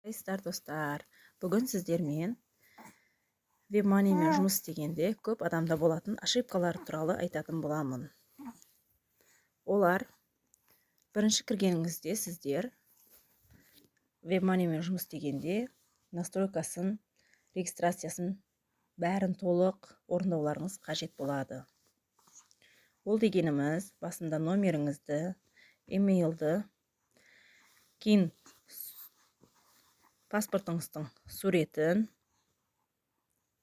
Қалайсыздар, достар? Бүгін сіздермен WebMoney-мен жұмыс істегенде көп адамда болатын ошибкалар туралы айтатын боламын. Олар: бірінші кіргеніңізде, сіздер WebMoney-мен жұмыс істегенде настройкасын, регистрациясын, бәрін толық орындауларыңыз қажет болады. Ол дегеніміз басында номеріңізді, емейлді, кейін паспортыңыздың суретін,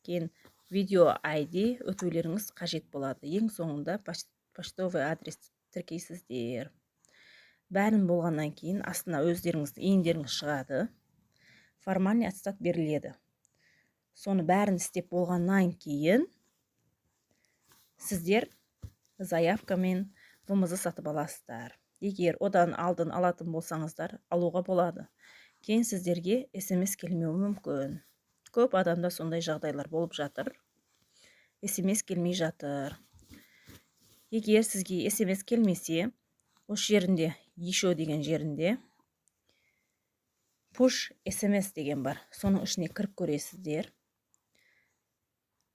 кейін видео ID өтулеріңіз қажет болады. Ең соңында почтовый адрес тіркейсіздер. Бәрін болғаннан кейін астына өздеріңіздің ИИН-деріңіз шығады, формальный аттестат беріледі. Соны бәрін істеп болғаннан кейін сіздер заявкамен ВМЗ сатып аласыздар. Егер одан алдын алатын болсаңыздар, алуға болады. Кейін сіздерге СМС келмеуі мүмкін. Көп адамда сондай жағдайлар болып жатыр, СМС келмей жатыр. Егер сізге СМС келмесе, осы жерінде, «Еще» деген жерінде «Пуш СМС» деген бар, соның ішіне кіріп көресіздер.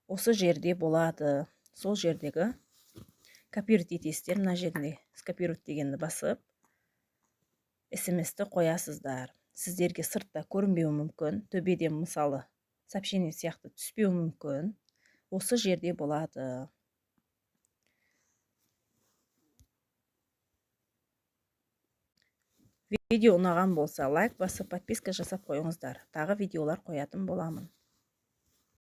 Осы жерде болады. Сол жердегі копировать етесіздер. Мына жерінде «Скопировать» дегенді басып, СМС-ті қоясыздар. Сіздерге сыртта көрінбеуі мүмкін, төбеде, мысалы, сообщение сияқты түспеуі мүмкін. Осы жерде болады. Видео ұнаған болса, лайк басып, подписка жасап қойыңыздар. Тағы видеолар қоятын боламын.